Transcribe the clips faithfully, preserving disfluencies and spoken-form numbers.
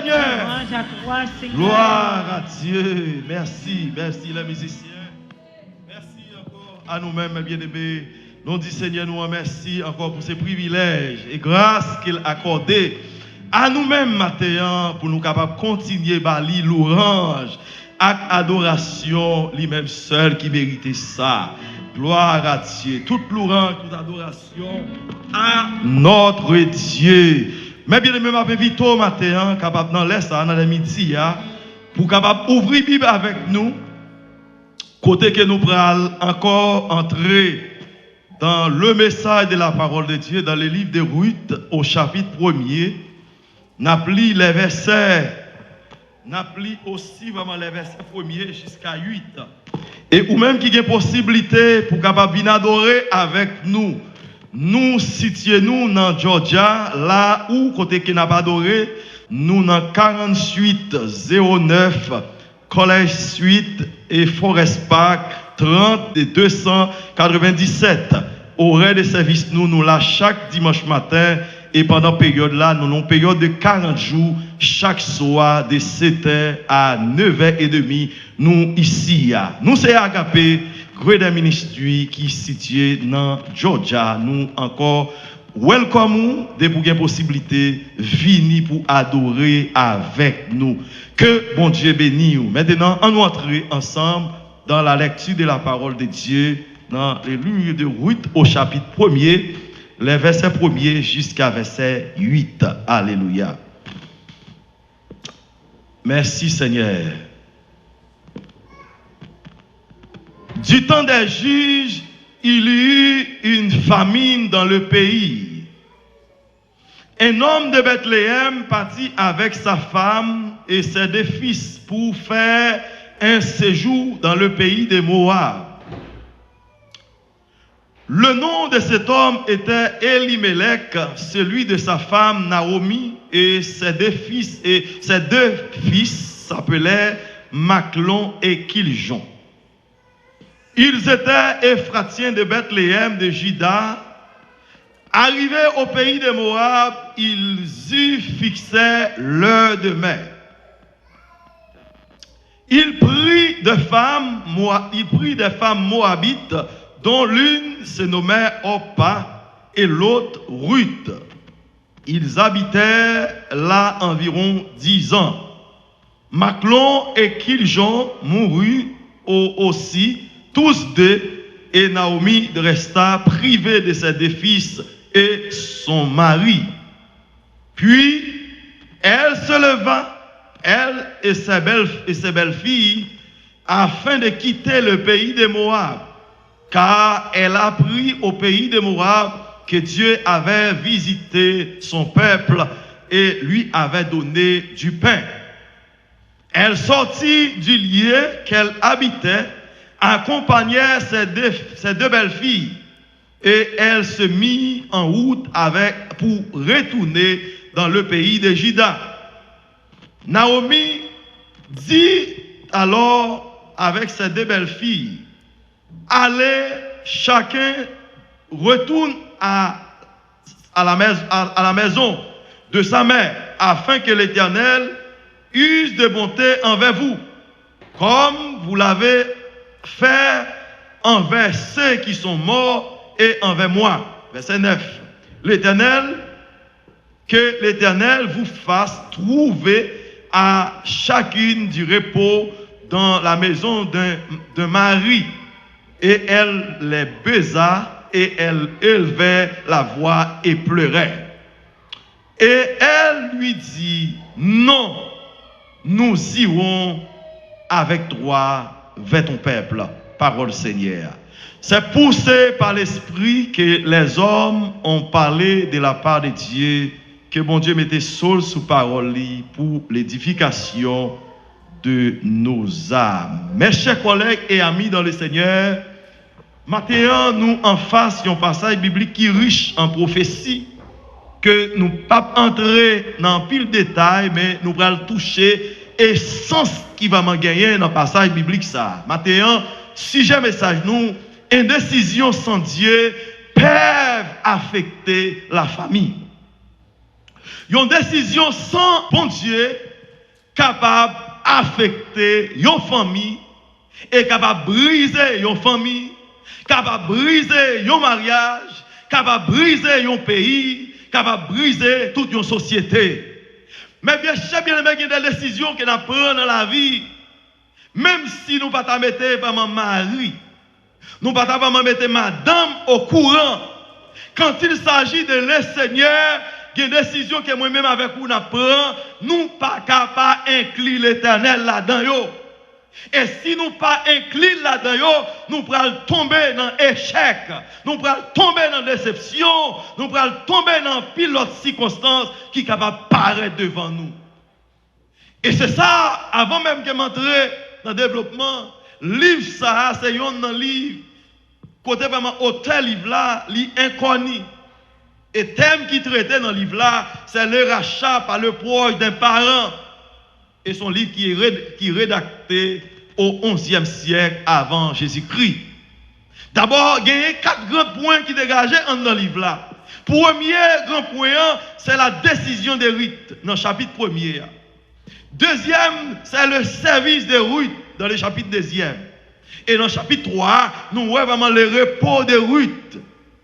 Seigneur. Louange à toi, Seigneur. Gloire à Dieu. Mèsi, mèsi, lè mizisyen. Mèsi ankò a nou menm, byeneme. Nou di Senyè nou an mèsi ankò pou se privilèj e gras ke l akòde a nou menm maten an pou nou kapab kontinye ba li louwanj ak adorasyon, li menm sèl ki merite sa. Gloire à Dieu. Tout louange, toute adoration à notre Dieu. Men byeneme, m ap envite w maten an, kapab nan lè sa a, nan lè midi a, pou w kapab ouvri Bib avèk nou, kote ke nou pral ankò antre dans le message de la parole de Dieu, dans le livre de Ruth, au chapitre premier. N ap li lè vèsè, n ap li osi vrèman lè vèsè premye jiska uit. E ou menm ki gen posiblite pou kapab vin adore avèk nou, nou sitye nou nan Georgia, la ou kote ke n ap adore, nou nan karanntuit zewo nèf College Street e Forest Park, trant de de san katrevenndisèt. Orè de sèvis nou, nou la chak dimanch maten e pandan peryòd la, nou nan yon peryòd de karant jou, chak swa de setè a nevè edemi, nou isi a. Nou se Agape Greater Ministry ki sitye nan Georgia. Nou ankò welcome ou, depi w gen posiblite, vini pou adore avèk nou. Ke Bondye beni w. Mentenan, ann nou antre ansanm dans la lecture de la parole de Dieu, dans le livre de Ruth au chapitre premier, les versets premier jiska vèsè uit. Alelouya. Mèsi, Senyè. Du temps des juges, il y eut une famine dans le pays. Un homme de Bethléem partit avec sa femme et ses deux fils pour faire un séjour dans le pays de Moab. Le nom de cet homme était Elimelech, celui de sa femme Naomi, et ses deux fils, et ses deux fils s'appelaient Machlon et Kiljon. Ils étaient Éphratiens de Bethléem de Juda. Arrivés au pays de Moab, ils y fixèrent leur demeure. Il prit des femmes, Moa- il prit des femmes moabites, dont l'une se nommait Orpa et l'autre Ruth. Ils habitèrent là environ dix ans. Machlon et Kiljon moururent au- aussi, tous deux, et Naomi resta privée de ses deux fils et son mari. Puis elle se leva, elle et ses belles, et ses belles-filles, afin de quitter le pays de Moab, car elle apprit au pays de Moab que Dieu avait visité son peuple et lui avait donné du pain. Elle sortit du lieu qu'elle habitait, accompagnait ses deux, ses deux belles-filles, et elle se mit en route avec, pour retourner dans le pays de Juda. Naomi dit alors avec ses deux belles-filles, allez, chacun retourne à, à la mais- à- à la maison de sa mère, afin que l'Éternel use de bonté envers vous, comme vous l'avez fait envers ceux qui sont morts et envers moi. Verset neuf. L'Éternel, que l'Éternel vous fasse trouver à chacune du repos dans la maison d'un d'un mari. Et elle les baisa, et elle élevait la voix et pleurait. Et elle lui dit, non, nous irons avec toi vers ton peuple. Parole Seigneur. C'est poussé par l'Esprit que les hommes ont parlé de la part de Dieu. Ke Bondye mete soul sou pawòl li pour l'édification de nos âmes. Mes chers collègues et amis dans le Seigneur, maten an, nou anfas yon pasaj biblik ki rich an pwofesi, ke nou p ap antre nan anpil detay, men nou pral touche esans ki vrèman genyen nan pasaj biblik sa a. Maten an, sijè mesaj nou, indécisions sans Dieu peuvent affecter la famille. Yon desizyon san Bondye kapab afekte yon fanmi e kapab brize yon fanmi, kapab brize yon maryaj, kapab brize yon peyi, kapab brize tout yon sosyete. Men byen, chè byeneme, gen de desizyon ke n ap pran nan lavi. Menm si nou pa ta mete vrèman mari, nou pa ta vrèman mete madanm okouran. Quand il s'agit de le Seigneur, gen desizyon ke mwen menm avèk ou n ap pran, nou pa ka pa enkli Letènèl ladan yo. E si nou pa enkli l ladan yo, nou pral tonbe nan echèk, nou pral tonbe nan desepsyon, nou pral tonbe nan anpil lòt sikonstans ki kapab parèt devan nou. E se sa, avan menm ke m antre nan devlopman, liv sa a se yonn nan liv kote vrèman otè liv la, li enkoni. E tèm ki trete nan liv la, se le rachat par le proche d'un parent. E se yon liv ki, red, ki redakte o onzyèm syèk avan Jezikri. Dabò, genyen kat gran pwen ki degaje anndan liv la. Premye gran pwen an, se la desizyon de Rit nan chapit premye a. Dezyèm, se le sèvis de Rit dan le chapit dezyèm. E nan chapit twa a, nou wè vrèman le repo de Rit.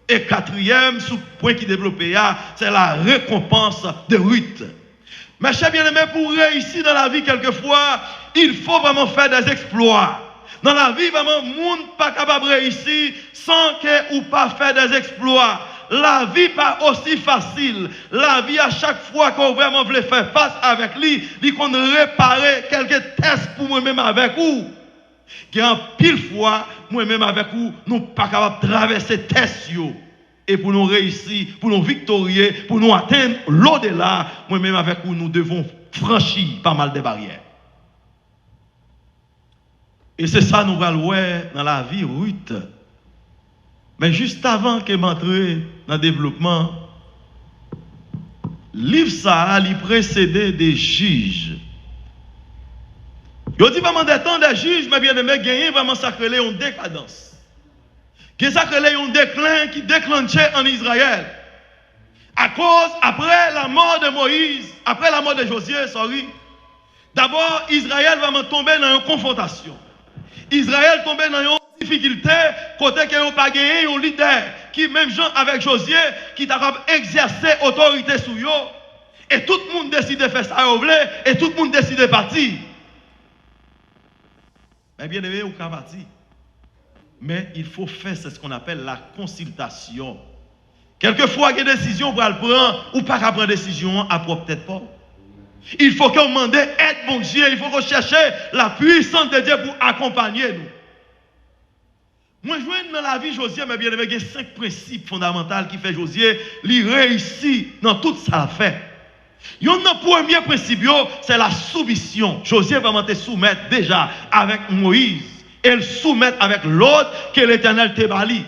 E katriyèm sou pwen ki devlope a, se la rekonpans de Rit. Mes chers bien-aimés, pou w reyisi nan lavi, kèlkefwa, il faut vraiment faire des exploits. Nan lavi, vrèman, moun pa kapab reyisi san ke ou pa fè des exploits. Lavi pa osi fasil. Lavi a, chak fwa ke w vrèman vle fè fas avèk li, li konn repare kèlke tès pou mwen menm avèk ou. Gen anpil fwa, mwen menm avèk ou, nou pa kapab travèse tès yo. E pou nou reyisi, pou nou viktorye, pou nou atenn lodela, mwen menm avèk ou, nou devon franchi pa mal de baryè. E se sa nou pral wè nan lavi Rit. Men jis avan ke m antre nan devlopman, liv sa a, li presede de Jij. Yo di vrèman de tan de Jij, mes bien-aimés, genyen vrèman sa k rele yon dekadans. Gen sa k rele yon deklen ki deklannche ann Izrayèl. Akoz, apre la mort de Moïse, après la mort de Josué, sorry, dabò, Izrayèl vrèman tonbe nan yon konfwontasyon. Izrayèl tonbe nan yon difikilte kote ke yo pa genyen yon lidè ki menm jan avèk Jozye ki ta kab egzèse otorite sou yo. E tout moun deside fè sa yo vle, e tout moun deside pati. Men byeneme, ou ka pati. Men il faut faire, c'est ce qu'on appelle la consultation. Kèlkefwa gen desizyon ou pral pran, ou pa ka pran desizyon an a pwòp tèt pa w. Il faut que w mande èd Bondye, il faut que w chèche la puissance de Dieu pou akonpanye nou. Mwen jwenn nan lavi Jozye, men byeneme, gen senk prensip fondamantal ki fè Jozye li reyisi nan tout sa l ap fè. Yonn nan premye prensip yo, se la soumisyon. Jozye vrèman te soumèt deja avèk Moyiz, e l soumèt avèk lòd ke Letènèl te ba li.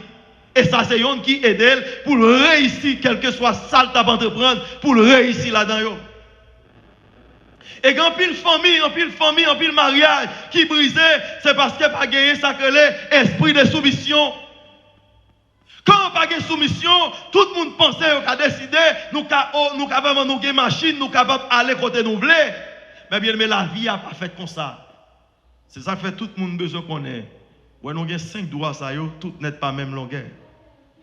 E sa se yonn ki ede l pou l reyisi, kèlkeswa sa l t ap antreprann, pou l reyisi ladan yo. E gen anpil fanmi, anpil fanmi, anpil maryaj ki brize, se paske pa genyen sa k rele espri de soumisyon. Kan pa gen soumisyon, tout moun panse yo ka deside, nou ka, o, nou ka vrèman, nou gen machin, nou kapab ale kote nou vle. Men byeneme, lavi a pa fèt konsa. Se sa k fè tout moun bezwen konnen, wè, nou gen senk dwa sa yo, tout nèt pa menm longè.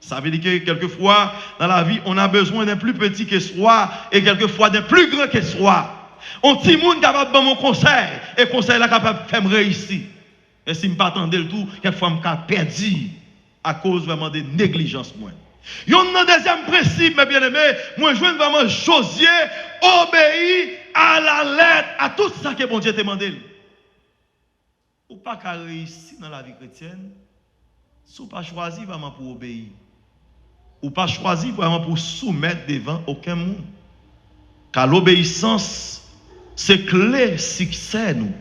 Sa vle di ke kèlkefwa, nan lavi, on a besoin d'un plus petit que soi, et quelquefois d'un plus grand que soi. On timoun kapab ban m yon konsèy, e konsèy la kapab fè m reyisi. Men si m pa tande l tou, kèk fwa m ka pèdi akoz vrèman de neglijans mwen. Yonn nan dezyèm prensip, men byeneme, mwen jwenn vrèman Jozye obeyi alalèt a tout sa ke Bondye te mande l. Ou pa ka reyisi nan lavi kretyèn si w pa chwazi vrèman pou w obeyi. Ou pa chwazi vrèman pou w soumèt devan okenn moun. Ka lobeyisans se kle siksè nou.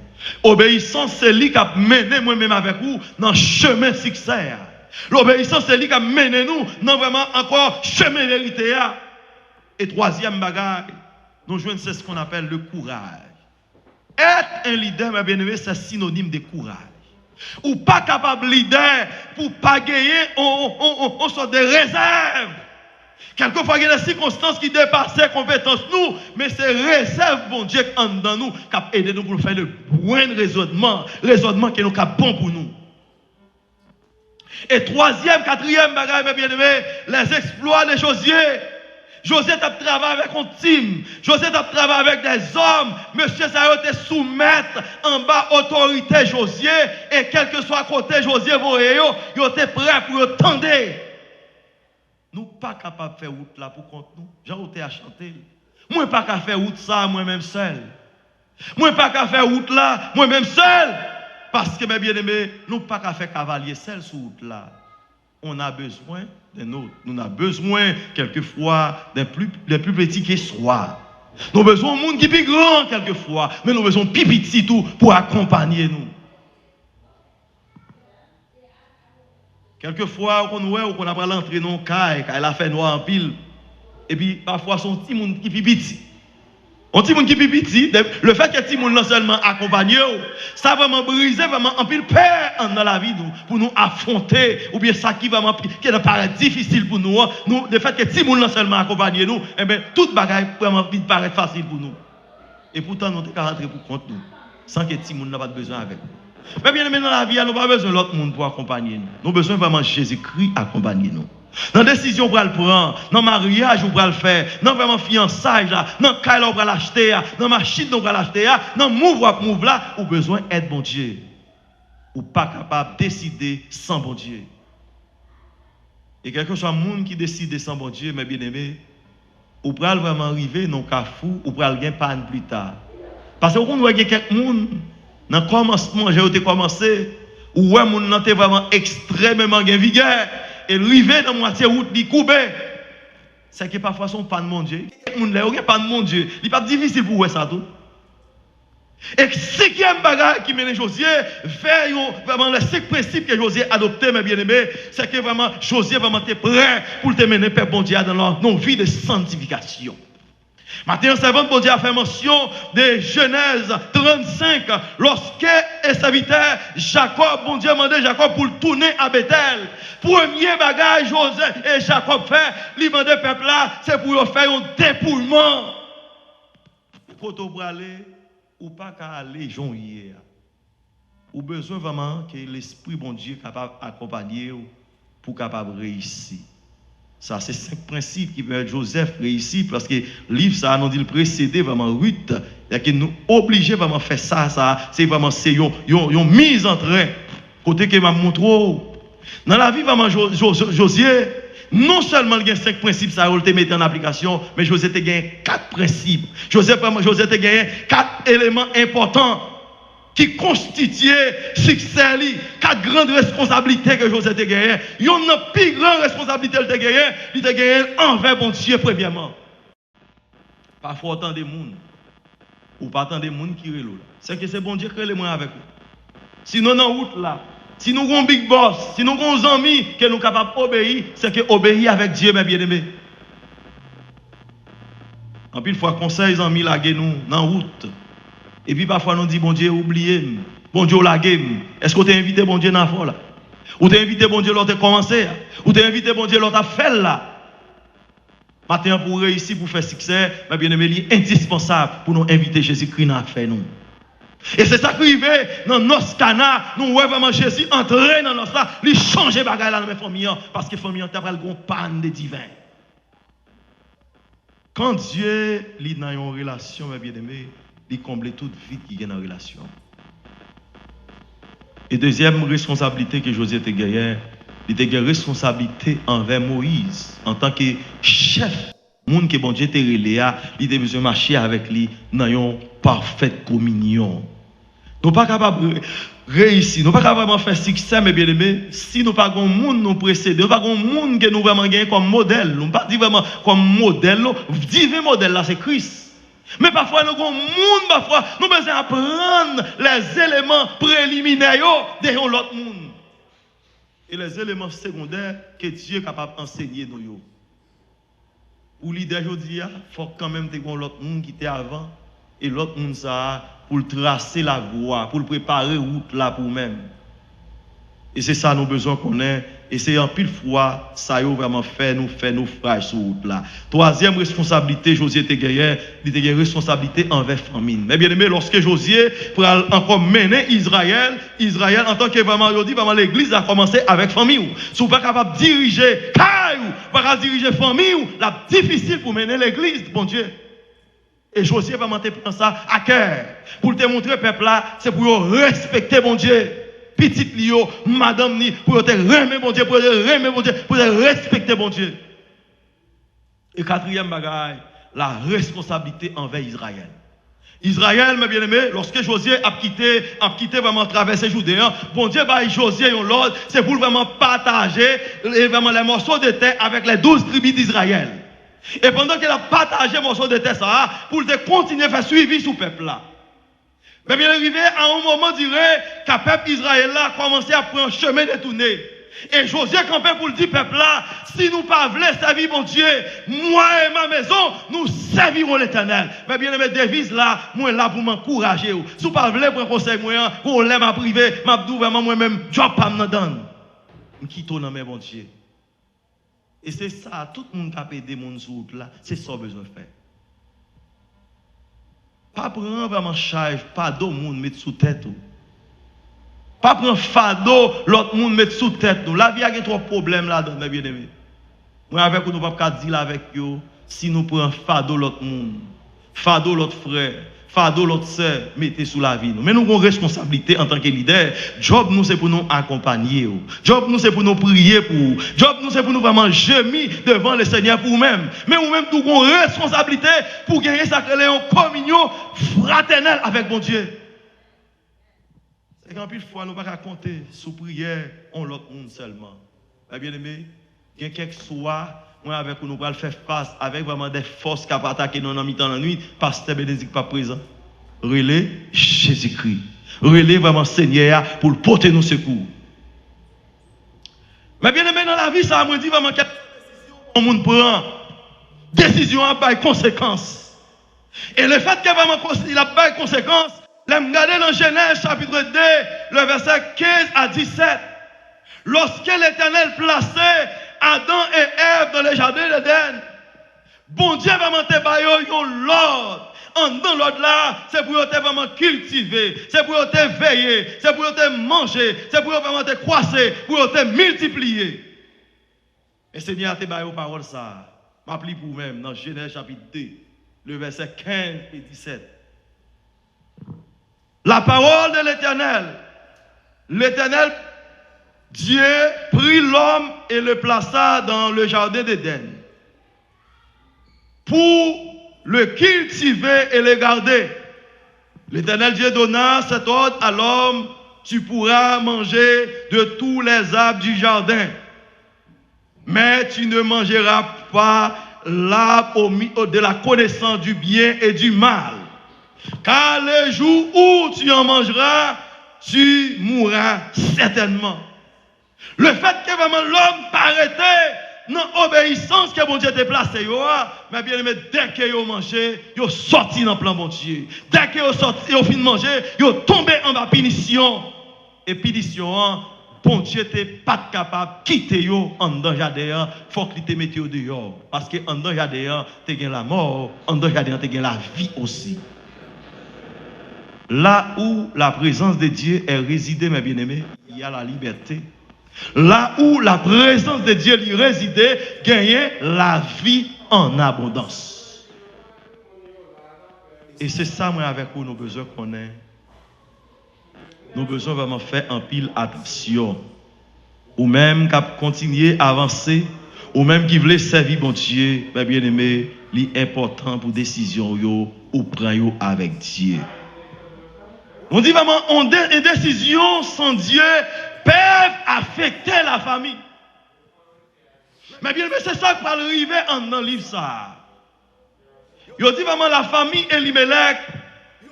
Obeyisans se li k ap mennen mwen menm avèk ou nan chemen siksè a. Lobeyisans se li k ap mennen nou nan vrèman ankò chemen verite a. E twazyèm bagay, nou jwenn se ce qu'on appelle le courage. Être un leader, mes bien-aimés, c'est synonyme de courage. Ou pa kapab lidè pou pa genyen on, on, on, on sòt de rezèv. Kèlkefwa gen de sikonstans ki depase konpetans nou, men se rezèv Bondye k anndan nou k ap ede nou pou nou fè de bwen rezònman, rezònman ke nou ka bon pou nou. E twazyèm, katriyèm bagay, mes bien-aimés, les exploits de Josué. Jozye t ap travay avèk yon tim. Jozye t ap travay avèk dèzòm. Mesye sa yo te soumèt anba otorite Jozye. E kèlkeswa kote Jozye voye yo, yo te prè pou yo tande. Nou pa kapab fè wout la pou kont nou. Jan otè a chante l. Mwen pa ka fè wout sa a mwen menm sèl. Mwen pa ka fè wout la mwen menm sèl. Paske, mes bien-aimés, nou pa ka fè kavalye sèl sou wout la. On a besoin d'un autre. Nou na bezwen, kèlkefwa, d'un plus, d'un plus petit que soi. Nou bezwen yon moun ki pi gran, kèlkefwa, men nou bezwen yon pi piti tou pou akonpanye nou. Kèlkefwa, ou konn wè, ou konn ap al antre nan yon kay, kay la fè nwa anpil. Epi, pafwa, se yon timoun ki pi piti. Yon timoun ki pi piti, de- lefètke timoun nan sèlman akonpanye w, sa vrèman brize vrèman anpil pè anndan lavi nou, pou nou afwonte, oubyen sa ki vrèman pi- ki nan parèt difisil pou nou an, nou, lefètke timoun nan sèlman akonpanye nou, enben, tout bagay vrèman vin parèt fasil pou nou. E poutan, nou te ka rantre pou kont nou, san ke timoun nan pa t bezwen avèk nou. Men, byeneme, nan lavi a, nou pa bezwen lòt moun pou akonpanye nou. Nou bezwen vrèman Jezikri akonpanye nou. Nan desizyon w pral pran, nan maryaj ou pral fè, nan vrèman fiyansay la, nan kay la w pral achte a, nan machin nan w pral achte a, nan mouv w ap mouv la, ou bezwen èd Bondye. Ou pa kapab deside san Bondye. E kèlkeswa moun ki deside san Bondye, mes bien-aimés, ou pral vrèman rive nan yon kafou, ou pral gen pàn pita. Paske ou konn wè gen kèk moun, nan kòmansman, jan yo te kòmanse, ou wè moun nan te vrèman ekstrèmeman gen vigè, e l rive nan mwatye wout, li koube. Sèke pafwa se yon pàn Bondye. Kèk moun, lè yo gen pàn Bondye, li p ap difisil pou w wè sa tou. E senkyèm bagay ki mennen Jozye vè yon, vrèman, lè senk prensip ke Jozye adopte, mes bien-aimés, sèke vrèman Jozye vrèman te prè pou l te mennen pèp Bondye a nan yon vi de santifikasyon. Maten an, sèvant Bondye a fè mansyon de Jenèz trannsenk, lòske e sèvitè Jakòb, Bondye mande Jakòb pou l tounen a Betèl. Premye bagay Jozye e Jakòb fè, li mande pèp la, se pou yo fè yon depouyman. Kote w prale, ou pa ka ale jan w ye a. Ou bezwen vrèman ke Lespri Bondye kapab akonpanye w pou w kapab reyisi. Sa se senk prensip ki pèmèt Jozèf reyisi, paske liv sa a, nou di l presede vrèman Rit. Sètadi ke nou oblije vrèman fè sa, sa, se vrèman se yon, yon, yon mizantren. Kote ke m ap montre w, nan lavi vrèman Jo- Jo- Jo- Jozye, non sèlman l gen senk prensip sa yo l te mete an aplikasyon, men Jozye te gen kat prensip. Jozye vrèman, Jozye te genyen kat eleman enpòtan ki konstitye siksè li, kat gran responsablite ke Jozye te genyen. Yonn nan pi gran responsablite l te genyen, li te genyen l anvè Bondye premyèman. Pafwa w tande moun, ou pa tande moun ki rele w la. Sèke se Bondye k rele mwen avèk ou. Si nou nan wout la, si nou gon big boss, si nou gon zanmi ke nou kapab obeyi, sèke obeyi avèk Dye, mes bien-aimés. Anpil fwa, konsèy zanmi lage nou nan wout. Epi pafwa nou di, Bondye, ou bliye m. Bondye, ou lage m. Èske w te envite Bondye nan afè w la? Ou te envite Bondye lè w te kòmanse a? Ou te envite Bondye lè w t ap fè l la? Maten an, pou w reyisi, pou w fè siksè, mes bien-aimés, li endispansab pou nou envite Jezikri nan afè nou. E se sa k rive nan nòs Kana, nou wè vrèman Jezi antre nan nòs la, li chanje bagay la nan men fanmi an, paske fanmi an ta pral gen yon pàn de diven. Kan Dye li nan yon relasyon, mes bien-aimés, li konble tout vid ki gen nan relasyon an. E dezyèm responsablite ke Jozye te genyen, li te gen responsablite anvè Moyiz. Antanke chèf, moun ke Bondye te rele a, li te bezwen mache avèk li nan yon pafèt kominyon. Nou pa kapab re- reyisi, nou pa kapab vrèman fè siksè, mes bien-aimés, si nou pa gon moun nou presede, nou pa gon moun ke nou vrèman genyen kòm modèl. Nou pa di vrèman kòm modèl, non. Diven modèl la, se Kris. Men pafwa, nou gon moun, pafwa, nou bezwen aprann lèzeleman preliminè yo de yon lòt moun. E lèzeleman segondè ke Dye kapab ansenye nou yo. Ou lidè jodi a, fòk kanmenm te gon lòt moun ki te avan, e lòt moun sa a, pou l trase lavwa, pou l prepare wout la pou ou menm. E se sa nou bezwen konnen, e se anpil fwa sa yo vrèman fè nou fè nofraj sou wout la. Twazyèm responsablite Jozye te genyen, li te gen responsablite anvè fanmi l. Men byeneme, lòske Jozye pral ankò mennen Izrayèl, Izrayèl antanke vrèman, yo di vrèman legliz la kòmanse avèk fanmi w. Si w pa kapab dirije kay ou, pa ka dirije fanmi w, l ap difisil pou mennen legliz Bondye. E Jozye vrèman te pran sa a kè, pou l te montre pèp la, se pou yo respekte Bondye. Pitit li yo, madanm li, pou yo te renmen Bondye, pou yo te renmen Bondye, pou yo te respekte Bondye. E katriyèm bagay, la responsablite anvè Izrayèl. Izrayèl, men byeneme, lòske Jozye ap kite, ap kite vrèman travèse Jouden an, Bondye bay Jozye yon lòd, se pou l vrèman pataje, e vrèman lè mòso de tè avèk lè douz tribi d'Izrayèl. E pandan ke l ap pataje mòso de tè sa a, pou l te kontinye fè swivi sou pèp la. Men byen rive a yon moman dire, ka pèp Izrayèl la kòmanse ap pran chemen detounen. E Jozye kanpe pou l di pèp la, si nou pa vle sèvi Bondye, moi et ma maison, nous servirons l'Éternel. Men byeneme, deviz la, mwen la pou m ankouraje w. Si w pa vle pran konsèy mwen an, gon lè m ap rive, m ap di w vrèman mwen menm, djòb pa m nan dann. M kite w nan men Bondye. E se sa, tout moun k ap ede moun sou wout la, se sa w bezwen fè. Pa pran vrèman chaj, fado moun met sou tèt ou. Pa pran fado lòt moun met sou tèt nou. Lavi a gen twòp pwoblèm ladan l, men byeneme. Mwen avèk ou, nou p ap ka deal avèk yo si nou pran fado lòt moun, fado lòt frè, fado lòt sè mete sou lavi nou. Men nou gon responsablite antanke lidè. Djòb nou se pou nou akonpanye w. Djòb nou se pou nou priye pou ou. Djòb nou se pou nou vrèman jemi devan Lesenyè pou ou menm. Men ou menm tou gon responsablite pou genyen sa k rele yon kominyon fratènèl avèk Bondye. Se ke anpil fwa nou pa ka konte sou priyè yon lòt moun sèlman. Men byeneme, gen kèk swa, mwen avèk ou, nou pral fè fas avèk vrèman de fòs k ap atake nou nan mitan lannwit. Pastè Benedict p ap prezan. Rele Jezikri. Rele vrèman Senyè a pou l pote nou sekou. Men byeneme, nan lavi sa a, mwen di vrèman kèk desizyon yon moun pran, desizyon an ap bay konsekans. E lefètke vrèman konse-, l ap bay konsekans, lè m gade nan Jenèz chapit de, le vèsè kenz a disèt, lòske Letènèl plase Adan e Èv nan le jaden Edenn, Bondye vrèman te ba yo yon lòd. Anndan lòd la, se pou yo te vrèman kiltive, se pou yo te veye, se pou yo te manje, se pou yo vrèman te kwase, pou yo te miltipliye. Men Senyè a te ba yo pawòl sa a. M ap li pou ou menm nan Jenèz chapit de, le vèsè kenz e disèt. La parole de l'Éternel. L'Éternel Dieu prit l'homme et le plaça dans le jardin d'Éden pour le cultiver et le garder. L'Éternel Dieu donna cet ordre à l'homme, tu pourras manger de tous les arbres du jardin, mais tu ne mangeras pas l'arbre au mi-, de la connaissance du bien et du mal, car le jour où tu en mangeras, tu mourras certainement. Lefètke vrèman lòm pa rete nan obeyisans ke Bondye te plase yo a, men byeneme, dèke yo manje, yo sòti nan plan Bondye. Dèke yo sòti, yo fin manje, yo tonbe anba pinisyon. E pinisyon an, Bondye te pa t kapab kite yo anndan jaden an, fòk li te mete yo deyò. Paske anndan jaden an te gen lamò, anndan jaden an te gen lavi osi. Là où la présence de Dieu est résidée, mes bien-aimés, il y a la liberté. Là où la présence de Dieu li rezide, genyen lavi an abondans. E se sa mwen avèk ou nou bezwen konnen. Nou bezwen vrèman fè anpil atansyon. Ou menm k ap kontinye avanse, ou menm ki vle sèvi Bondye, men byeneme, li enpòtan pou desizyon w yo, ou pran yo avèk Dye. Nou di vrèman, on de, une décision sans Dieu peuvent affecter la famille. Men byeneme, se sa k pral rive anndan liv sa a. Yo di vrèman lafanmi Elimelèk,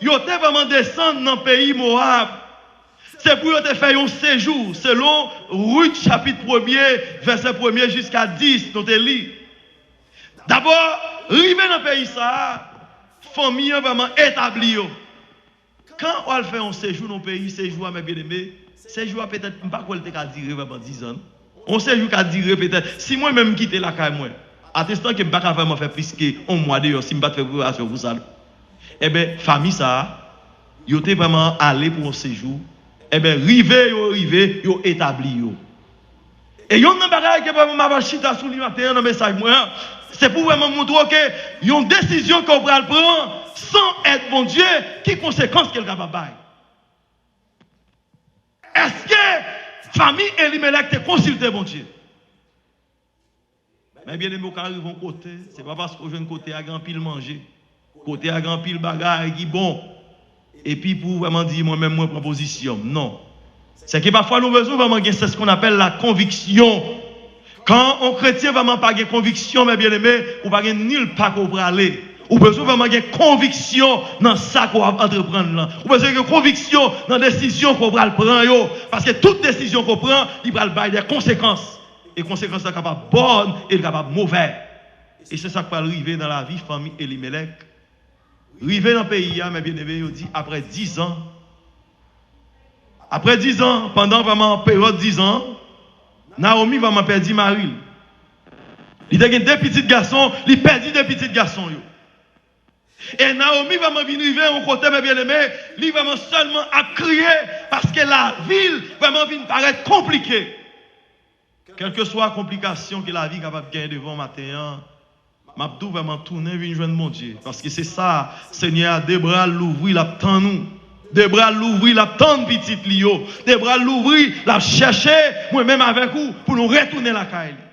yo te vrèman desann nan peyi Mowab. Se pou yo te fè yon sejou, selon Rit chapit premye, vèsè premye jiska dis, nou te li. Dabò, rive nan peyi sa a, fanmi an vrèman etabli yo. Kan w al fè yon sejou nan yon peyi, sejou a, men byeneme, Sejou a petèt, m pa kwè l te ka dire vrèman diz an, non. Yon sejou ka dire petèt, si mwen menm m kite lakay mwen, atestan ke m pa ka vrèman fè plis ke yon mwa deyò si m pa t fè preparasyon pou sa, non. Enben, fanmi sa a, yo te vrèman ale pou yon sejou. Enben, rive yo rive, yo etabli yo. E yonn nan bagay ke vrèman m ap chita sou li maten an nan mesaj mwen an, se pou vrèman montre w ke yon desizyon ke w pral pran san èd Bondye, ki konsekans ke l kapab bay. Èske fanmi Elimelèk te konsilte Bondye? Men byeneme, w ka rive yon kote, se pa paske w jwenn kote a gen anpil manje, kote a gen anpil bagay ki bon, epi pou w vrèman di, mwen menm, mwen pran pozisyon m. Non. Se ke pafwa nou bezwen vrèman gen, c'est ce qu'on appelle la conviction. Kan yon kretyen vrèman pa gen konviksyon, men byeneme, ou pa gen nil pa ke w prale. Ou bezwen vrèman gen konviksyon nan sa ke w ap antreprann lan. Ou bezwen gen konviksyon nan desizyon ke w pral pran yo. Paske tout desizyon ke w pran, li pral bay de konsekans. E konsekans lan kapab bòn e li kapab movè. E se sa k pral rive nan lavi fanmi Elimelèk. Rive nan peyi a, men byeneme, yo di apre diz an, apre diz an, pandan vrèman peryòd diz an, Nawomi vrèman pèdi mari l. Li te gen de pitit gason, li pèdi de pitit gason yo. E Nawomi vrèman vin rive yon kote, men byeneme, li vrèman sèlman ap kriye, paske lavi l vrèman vin parèt konplike. Kèlkeswa konplikasyon ke lavi kapab genyen devan w maten an, m ap di w vrèman tounen vin jwenn Bondye, paske se sa, Senyè a, de bra l louvri, l ap tann ou. De bra l louvri, l ap tann pitit li yo. De bra l louvri, l ap chèche mwen menm avèk ou pou nou retounen lakay li.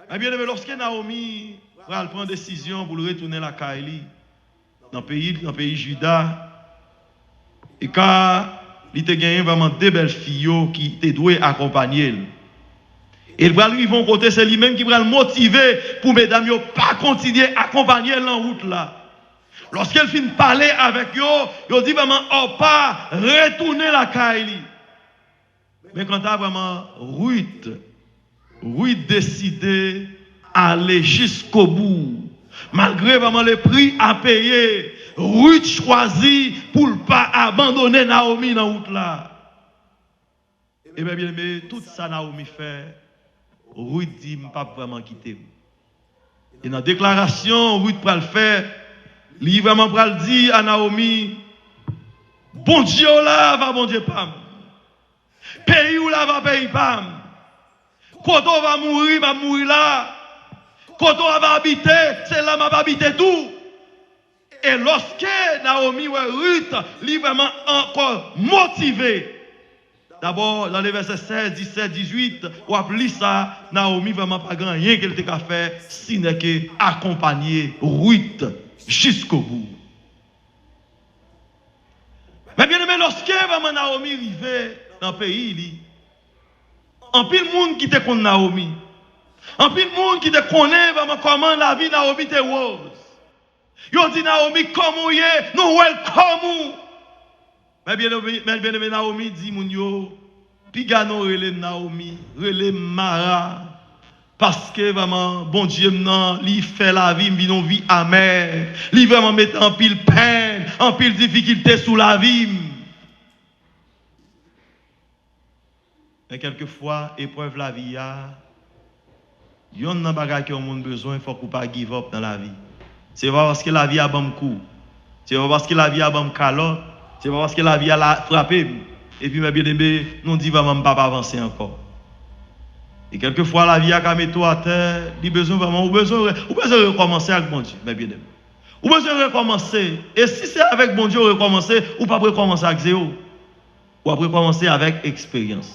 Men byeneme, lòske Nawomi pral pran desizyon pou l retounen lakay li, nan peyi, nan peyi Jida, e ka li te genyen vrèman de bèl fi yo ki te dwe akonpanye l. E l pral rive yon kote, se li menm ki pral motive pou medam yo pa kontinye akonpanye l nan wout la. Lòske l fin pale avèk yo, yo di vrèman Òpa retounen lakay li. Men kanta vrèman Rit, Rit deside ale jiskobou. Malgre vrèman le pri a peye, Rit chwazi pou l pa abandone Nawomi nan wout la. E men byeneme, tout sa Nawomi fè, Rit di, "M p ap vrèman kite w." E nan deklarasyon Rit pral fè, li vrèman pral di a Nawomi, "Bondye w la va Bondye pa m. Peyi w la va peyi pa m. Kote w va mouri, m ap mouri la. Kote w va abite, se la m ap abite tou." E lòske Nawomi wè Rit, li vrèman ankò motive. Dabò, nan le vèsè sèz, disèt, dizuit, w ap li sa, Nawomi vrèman pa gen anyen ke l te ka fè, si nè ke akonpanye Rit jiskobou. Men byeneme, lòske vrèman Nawomi rive nan peyi li, anpil moun ki te konn Nawomi, anpil moun ki te konnen vrèman kòman lavi Nawomi te wòz, yo di Nawomi, "Kòman w ye? Nou welcome ou." Men byeneme, men byeneme, Nawomi di moun yo, "Piga nou rele m Nawomi, rele m Mara. Paske vrèman, Bondye m nan, li fè lavi m vin yon vi amè. Li vrèman mete anpil penn, anpil difikilte sou lavi m." Men kèlkefwa, eprèv lavi a, yonn nan bagay ke yon moun bezwen, fòk ou pa give up nan lavi. Se pa paske lavi a ban m kou, se pa paske lavi a ban m kalòt, se pa paske lavi a la frape m, epi men byeneme, nou di vrèman m p ap avanse ankò. E kèlkefwa lavi a ka mete w atè, li bezwen vrèman, ou bezwen re-, ou bezwen rekòmanse ak Bondye, men byeneme. Ou bezwen rekòmanse. E si se avèk Bondye ou rekòmanse, ou p ap rekòmanse ak zewo. W ap rekòmanse avèk eksperyans.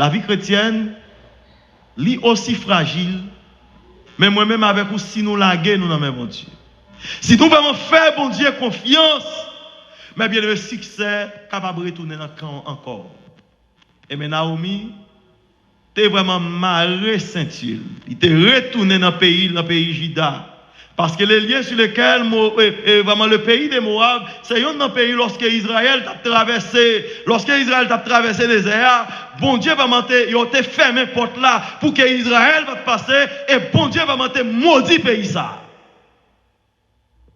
Lavi kretyèn, li osi frajil, men mwen menm avèk ou, si nou lage nou nan men Bondye, si nou vrèman fè Bondye konfyans, men byeneme, siksè kapab retounen nan kan w ankò. Enben, Nawomi te vrèman mare senti l. Li te retounen nan peyi l, nan peyi Jida. Parce que le lieu sur lequel Mo-, e, e, vrèman, le pays de Moab, se yonn nan peyi lòske Izrayèl t ap travèse, lòske Izrayèl t ap travèse dezè a, Bondye vrèman te, yo te fèmen pòt la pou ke Izrayèl pa t pase, e Bondye vrèman te modi peyi sa a.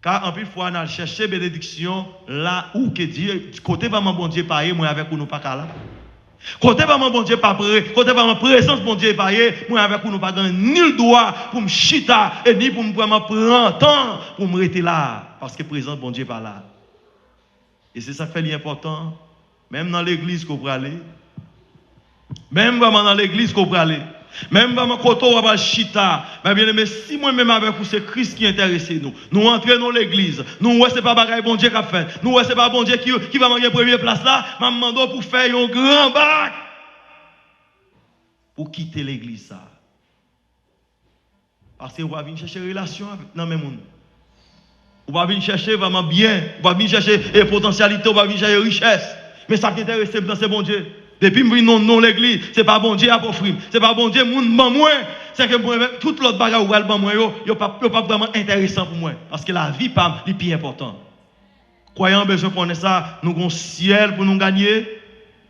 Ka anpil fwa n al chèche benediksyon la ou ke Dye, kote vrèman Bondye pa ye, mwen avèk ou nou pa ka la. Kote vrèman Bondye pa pre, kote vrèman prezans Bondye pa ye, mwen avèk ou nou pa gen ni l dwa pou m chita e ni pou m vrèman pran tan pou m rete la, paske prezans Bondye pa la. E se sa k fè li enpòtan, menm nan legliz ke w prale, menm vrèman nan legliz ke w prale, menm vrèman kote w ap al chita, men byeneme, si mwen menm avèk ou se Kris ki enterese nou, nou antre nan legliz, nou wè se pa bagay Bondye k ap fèt, nou wè se pa Bondye ki, ki vrèman gen premye plas la, m ap mande w pou fè yon gran bak pou kite legliz sa. Paske ou pa vin chèche relasyon avèk, nan men moun. Ou pa vin chèche vrèman byen. Ou pa vin chèche e potansyalite. Ou pa vin chèche richès. Men sa k enterese m nan se Bondye. Depi m vin nan non legliz, se pa Bondye y ap ofri m. Se pa Bondye moun ban mwen. Se ke mwen, tout lòt bagay ou pral ban mwen yo, yo p ap, yo p ap vrèman enteresan pou mwen. Paske lavi pa m, li pi enpòtan. Kwayan bezwen konnen sa, nou gon syèl pou nou ganye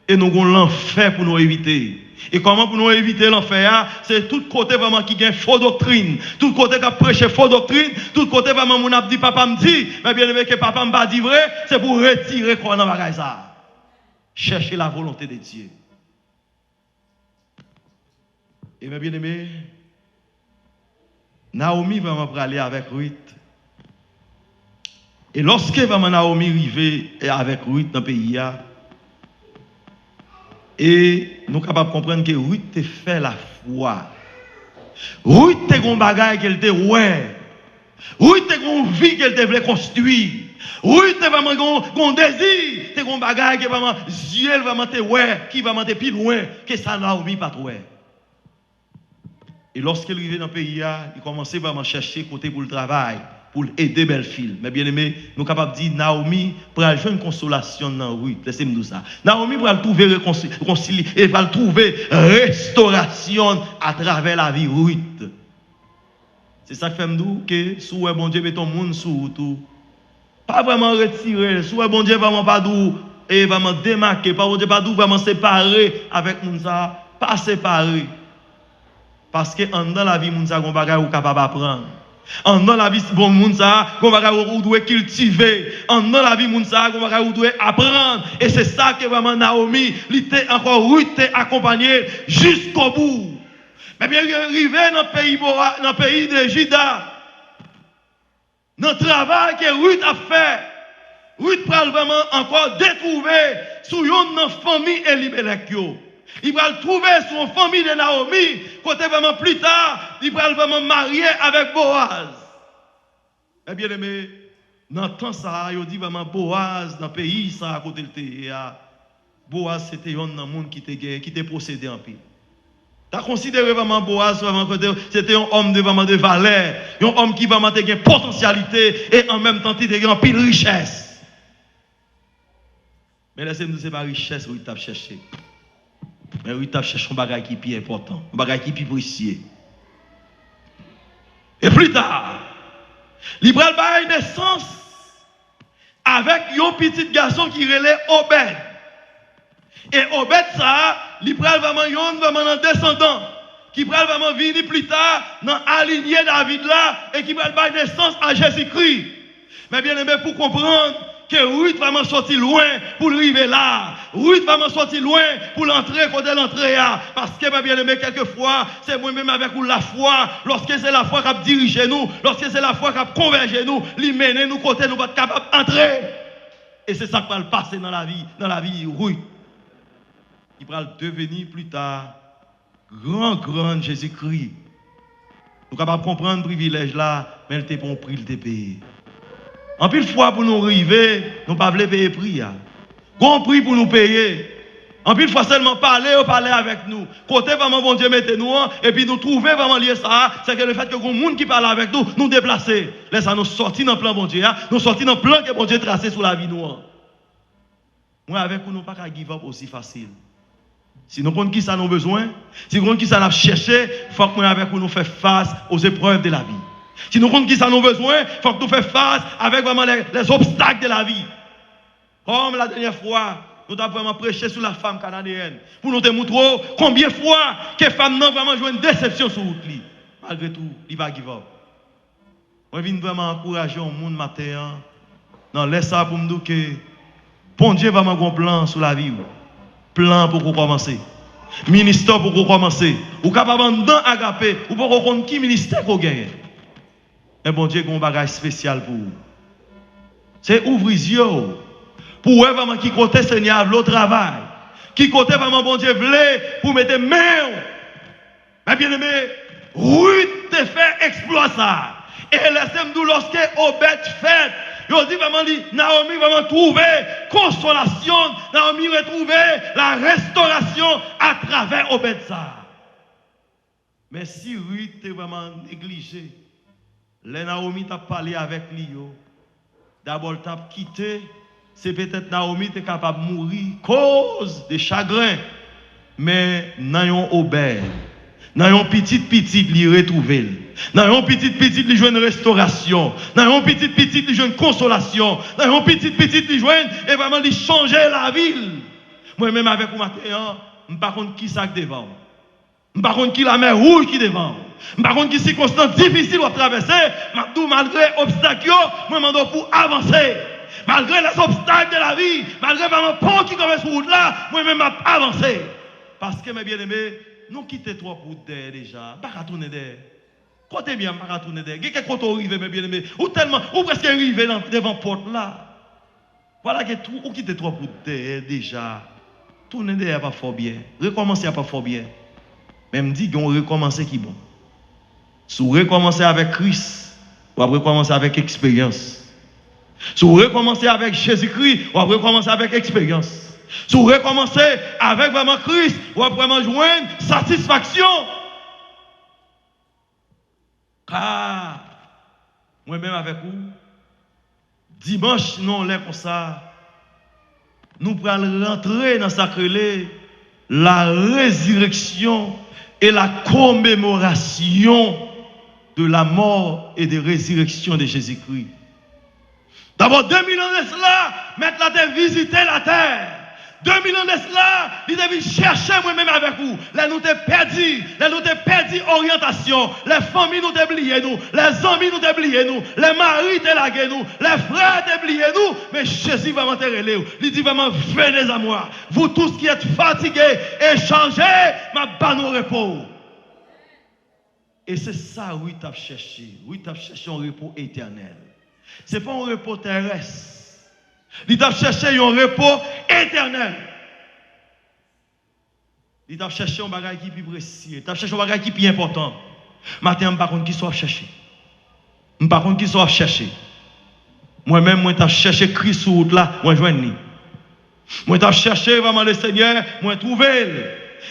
e nou gon lanfè pou nou evite. E kòman pou nou evite lanfè a? Se tout kote vrèman ki gen fo doktrin, tout kote k ap preche fo doktrin, tout kote vrèman moun ap di papa m di, men byeneme, ke papa m pa di vre, se pou retire kò w nan bagay sa. Chèche la volonte de Dye. E men byeneme, Naomi vrèman prale avèk Rit. E lòske vrèman Naomi rive avèk Rit nan peyi a, e nou kapab konprann ke Rit te fè lafwa. Rit te gon bagay ke l te wè. Rit te gon vi ke l te vle konstwi. Rit te vrèman gon, gon dezi, te gon bagay ke vrèman zye l vrèman te wè, ki vrèman te pi lwen ke sa Naomi pa t wè. E lòske l rive nan peyi a, li kòmanse vrèman chèche kote pou l travay, pou l ede bèlfi l. Men byeneme, nou kapab di Naomi pral jwenn konsolasyon nan Rit. Lèse m di w sa. Naomi pral twouve rekonsi-, rekonsilye, e pral twouve restorasyon atravè lavi Rit. Se sa k fè m di w ke si w wè Bondye mete yon moun sou wout ou, pa vrèman retire l. Si w wè Bondye vrèman pa di w, e vrèman demake, pa Bondye pa di w vrèman separe avèk moun sa a, pa separe. Paske anndan lavi moun sa a, gon bagay ou kapab aprann. Anndan lavi bon moun sa a, gon bagay ou, ou dwe kiltive. Anndan lavi moun sa a, gon bagay ou dwe aprann. E se sa ke vrèman Naomi, li te ankò, Rit te akonpanye l jiskobou. Men byen rive nan peyi Boa-, nan peyi de Jida, nan travay ke Rit ap fè, Rit pral vrèman ankò detwouve sou yonn nan fanmi Elimelèk yo. Li pral twouve sou yon fanmi de Naomi, kote vrèman pli ta, li pral vrèman marye avèk Boaz. Men byeneme, nan tan sa a, yo di vrèman Boaz, nan peyi sa a kote l te ye a, Boaz se te yonn nan moun ki te gen, ki te posede anpil. Ta konsidere vrèman Boaz vrèman kote se te yon òm de vrèman de valè, yon òm ki vrèman te gen potansyalite e an menm tan li te gen anpil richès. Men lèse m di w, se pa richès Rit t ap chèche. Men Rit t ap chèche yon bagay ki pi enpòtan, yon bagay ki pi presye. E pli ta, li pral bay nesans avèk yon pitit gason ki rele Obèd. E Obèd sa a, li pral vrèman yonn vrèman nan desandan ki pral vrèman vini pli ta nan alinye David la e ki pral bay nesans a Jezikri. Men byeneme, pou konprann ke Rit vrèman soti lwen pou l rive la. Rit vrèman soti lwen pou l antre kote l antre a. Paske, men byeneme, kèlkefwa, se mwen menm avèk ou lafwa. Lòske se lafwa k ap dirije nou, lòske se lafwa k ap konvèje nou, li mennen nou kote nou pa t kapab antre. E se sa k pral pase nan lavi, nan lavi Rit, ki pral deveni pli ta gran grann Jezikri. Nou kapab konprann privilèj la, men l te pran yon pri l te peye. Anpil fwa pou nou rive, nou pa vle peye pri a. Gon pri pou nou peye. Anpil fwa sèlman pale yo pale avèk nou. Kote vrèman Bondye mete nou an, epi nou twouve vrèman lye sa a, se ke lefètke gon moun ki pale avèk nou, nou deplase. Lè sa a nou sòti nan plan Bondye a, nou sòti nan plan ke Bondye trase sou lavi nou an. Mwen avèk ou, nou pa ka give up osi fasil. Si nou konn kisa nou bezwen, si nou konn kisa n ap chèche, fòk mwen avèk ou nou fè fas aux épreuves de la vie. Si nou konn kisa nou bezwen, fòk nou fè fas avèk vrèman les, les obstacles de la vie. Kòm la dènyè fwa, nou t ap vrèman preche sou la femme cananéenne, pou nou te moutre w konbyen fwa ke fanm nan vrèman jwenn desepsyon sou wout li. Malgre tou, li pa give up. Mwen vin vrèman ankouraje yon moun maten an, nan lè sa a pou m di w ke Bondye vrèman gen yon plan sou lavi w. Plan an poko kòmanse. Ministè w poko kòmanse. Ou kapab anndan Agape, ou poko konn ki ministè ke w genyen. Men Bondye gen yon bagay espesyal pou ou. Se ouvri zye w pou w wè vrèman ki kote Senyè a vle w travay. Ki kote vrèman Bondye vle pou w mete men w. Men byeneme, Rit te fè eksplwa sa a. E lèse m di w, lòske Obèd fèt, yo di vrèman li, Nawomi vrèman twouve konsolasyon, Nawomi retwouve la restorasyon atravè Obèd sa a. Men si Rit te vrèman neglije, lè Nawomi t ap pale avèk li yo, dabò l t ap kite, se petèt Nawomi te kapab mouri koz de chagren. Men nan yon Obèd, nan yon pitit pitit li retwouve l. Nan yon pitit pitit li jwenn restorasyon. Nan yon pitit pitit li jwenn konsolasyon. Nan yon pitit pitit li jwenn, e vrèman li chanje lavi l. Mwen menm avèk ou maten an, m pa konn kisa k devan w. M pa konn ki lamè wouj ki devan w. M pa konn ki sikonstans difisil w ap travèse. M ap di w, malgre obstak yo, mwen mande w pou w avanse. Malgre les obstacles de la vie, malgre vrèman pon ki kanpe sou wout la, mwen menm m ap avanse. Paske, men byeneme, nou kite twòp wout dèyè deja. M pa ka tounen dèyè. Kote m ye a, m pa ka tounen dèyè. Gen kèk kote w rive, men byeneme, ou tèlman, ou prèske rive nan, devan pòt la. Vwala ke tou, ou kite twòp wout dèyè deja. Tounen dèyè a p ap fè w byen. Rekòmanse a p ap fè w byen. Men m di, gen yon rekòmanse ki bon. Si w rekòmanse avèk Kris, w ap rekòmanse avèk eksperyans. Si w rekòmanse avèk Jezikri, w ap rekòmanse avèk eksperyans. Si w rekòmanse avèk vrèman Kris, w ap vrèman jwenn satisfaksyon. Ka mwen menm avèk ou, dimanch nan yon lè konsa, nou pral rantre nan sa k rele la résurrection et la commémoration de la mort et de résurrection de Jésus-Christ. Dabò, de mil an de sela, Mèt la te vizite latè. De mil an de sela, li te vin chèche mwen menm avèk ou. Lè nou te pèdi, lè nou te pèdi oryantasyon, lè fanmi nou te bliye nou, lè zanmi nou te bliye nou, lè mari te lage nou, lè frè te bliye nou, men Jezi vrèman te rele w. Li di vrèman, Venez à moi, vous tous qui êtes fatigués et chargés, m ap ba nou repo. E se sa Rit ap chèche. Rit ap chèche yon repo etènèl. Se pa yon repo terès. Li t ap chèche yon repo etènèl. Li t ap chèche yon bagay ki pi presye. Li t ap chèche yon bagay ki pi enpòtan. Maten an, m pa konn kisa w ap chèche. M pa konn kisa w ap chèche. Mwen menm, mwen t ap chèche Kris sou wout la, mwen jwenn li. Mwen t ap chèche vrèman Lesenyè, mwen twouve l.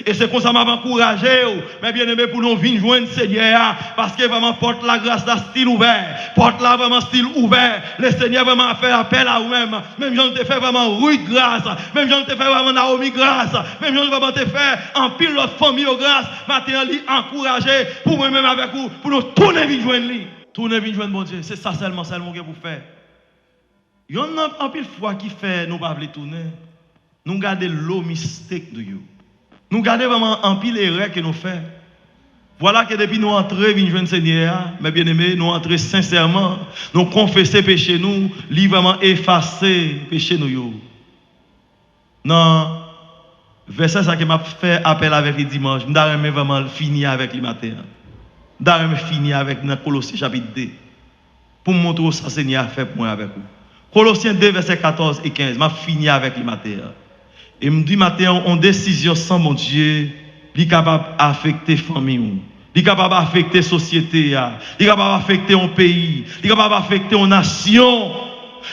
E se konsa m ap ankouraje w, men byeneme, pou nou vin jwenn Senyè a, paske vrèman pòt lagras la still ouvè. Pòt la vrèman still ouvè. Lesenyè vrèman ap fè apèl a ou menm, menm jan l te fè vrèman Rit gras, menm jan l te fè vrèman Nawomi gras, menm jan l vrèman te fè anpil lòt fanmi yo gras. Maten an, li ankouraje pou mwen menm avèk ou, pou nou tounen vin jwenn li. Tounen vin jwenn Bondye, se sa sèlman, sèlman w gen pou fè. Yonn nan anpil fwa ki fè nou pa vle tounen, nou gade lo mistake nou yo. Nou gade vrèman anpil erè ke nou fè. Vwala ke depi nou antre vin jwenn Senyè a, men byeneme, nou antre sensèman, nou konfese peche nou, li vrèman efase peche nou yo. Nan vèsè sa ke m ap fè apèl avèk li dimanch, m ta renmen vrèman fini avèk li maten an. M ta renmen fini avèk li nan Kolosyen chapit de. Pou m montre w sa Senyè a fè pou mwen avèk ou. Kolosyen de, vèsè katòz e kenz, m ap fini avèk li maten an. E m di maten an, yon desizyon san Bondye, li kapab afekte fanmi w. Li kapab afekte sosyete a. Li kapab afekte yon peyi. Li kapab afekte yon nasyon.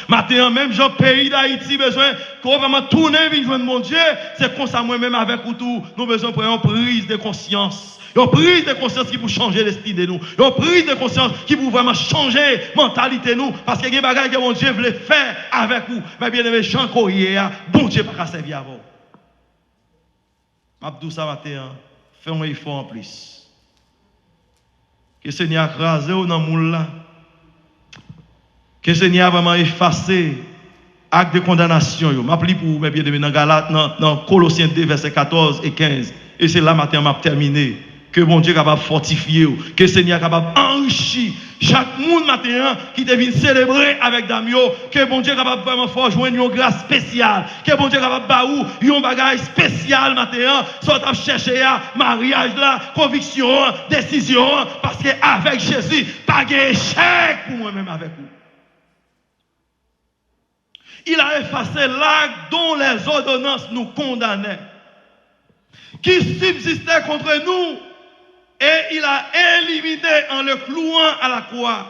Maten an, menm jan peyi Dayiti bezwen vrèman tounen vin jwenn Bondye, se konsa mwen menm avèk ou tou, nou bezwen pran yon priz de konsyans. Yon priz de konsyans ki pou chanje destine nou. Yon priz de konsyans ki pou vrèman chanje mantalite nou. Paske gen bagay ke Bondye vle fè avèk ou. Men byeneme, jan ke w ye a, Bondye pa ka sèvi avè w. M ap di w sa maten an, fè yon efò anplis. Ke Senyè a kraze w nan moul la. Ke Senyè a vrèman efase ak de kondanasyon yo. M ap li pou ou, men byeneme, nan Galat, nan, nan Kolosyen de, vèsè katòz e kenz. E se la maten an m ap tèmine. Ke Bondye kapab fòtifye w, ke Senyè kapab anrichi chak moun maten an ki te vin selebre avèk dam yo, ke Bondye kapab vrèman fè w jwenn yon gras espesyal, ke Bondye kapab ba ou yon bagay espesyal maten an, sa w t ap chèche a, maryaj la, konviksyon an, desizyon an, paske avèk Jezi, pa gen echèk pou mwen menm avèk ou. Il a effacé l'acte dont les ordonnances nous condamnaient, qui subsistait contre nous, et il a éliminé en le clouant à la croix.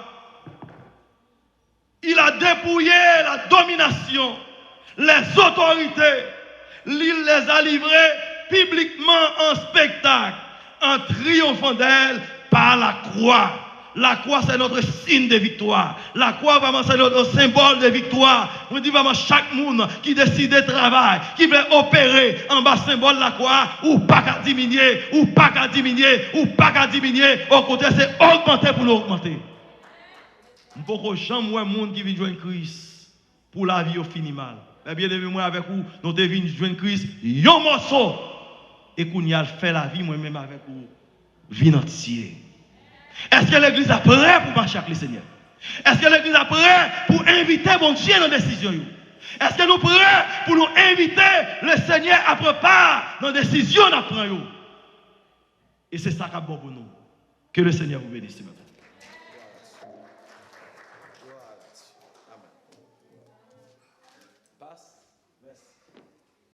Il a dépouillé la domination, les autorités, il les a livrées publiquement en spectacle, en triomphant d'elles par la croix. La croix, c'est notre signe de victoire. La croix, vrèman, c'est notre symbole de victoire. Mwen di vrèman, chak moun ki deside travay, ki vle opere anba senbòl lakwa, ou pa ka diminye, ou pa ka diminye, ou pa ka diminye. Okontrè, se ogmante pou nou ogmante. M poko janm wè moun ki vin jwenn Kris pou lavi yo fini mal. Men byeneme, mwen avèk ou, nou te vin jwenn Kris yon mòso. E kounye a l fè lavi mwen menm avèk ou vin antye. Èske legliz la prè pou mache ak Lesenyè? Èske legliz la prè pou envite Bondye nan desizyon yo? Èske nou prè pou nou envite Lesenyè a pran pa nan desizyon n ap pran yo? E se sa k ap bon pou nou. Ke Lesenyè vous bénisse ce matin.